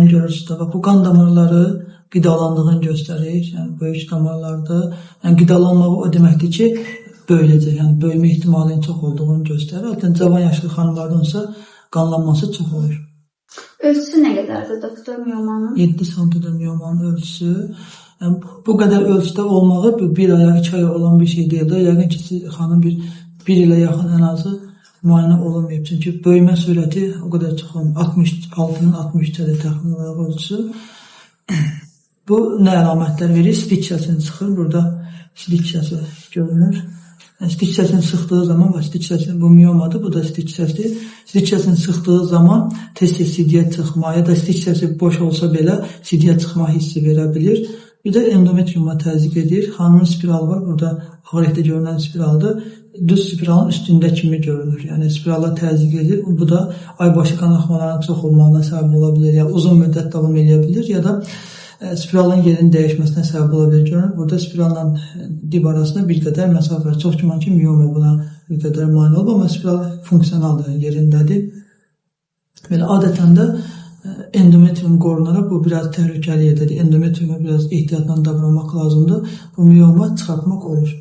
damarlarını görürsünüz də. Bax, bu qan damarları qidalandığını göstərir. Yəni böyük damarlardır. Yəni qidalanmağı o deməkdir ki, böyüyəcək. Yəni böyümə ehtimalının çox olduğunu göstərir. Adətən cavan yaşlı xanımlardansa qanlanması çox olur. Ölçüsü nə qədərdir doktor miomanın? 7 sm-dir miomanın ölçüsü. Yəni bu qədər ölçüdə olmağı bu bir aya, 2 aya olan bir şey deyil də. Yəqin ki, xanım bir ilə yaxın ən azı müayinə olunmayıb. Çünki böyümə sürəti o qədər çox olmur. 66-nın 63-ədir təxmin olaraq ölçüsü. Bu nə əlamətlər verir? Sidik hissəsini çıxır. Burada sidik hissəsi görünür. Yəni, sidik hissəsini sıxdığı zaman, bax, sidik hissəsinin bu miomadır, bu da sidik hissəsidir. Sidik hissəsini sıxdığı zaman tez-tez sidiyə çıxma ya da sidik hissəsi boş olsa belə sidiyə çıxma hissi verə bilir. Bir də endometriuma təzyiq edir. Xanımın spiralı var. Burada ağır rəngdə görünən spiraldır. Düz spiralın üstündə kimi görünür. Yəni spirala təzyiq edir. Bu da aybaşı qan axmalarının çox olmağına səbəb ola bilər. Ya uzun müddət davam eləyə bilər ya da spiralın yerinin dəyişməsinə səbəb ola bilər. Görünür, burada spiralla dib arasında bir qədər məsafə var. Çox güman ki, mioma buna bir qədər mane olub, amma spiral funksionaldır, yəni yerindədir. Belə adətən də endometrium qorunaraq bu biraz təhlükəli yerdədir. Endometriuma biraz ehtiyatla davranmaq lazımdır. Bu mioma çıxartmaq olur.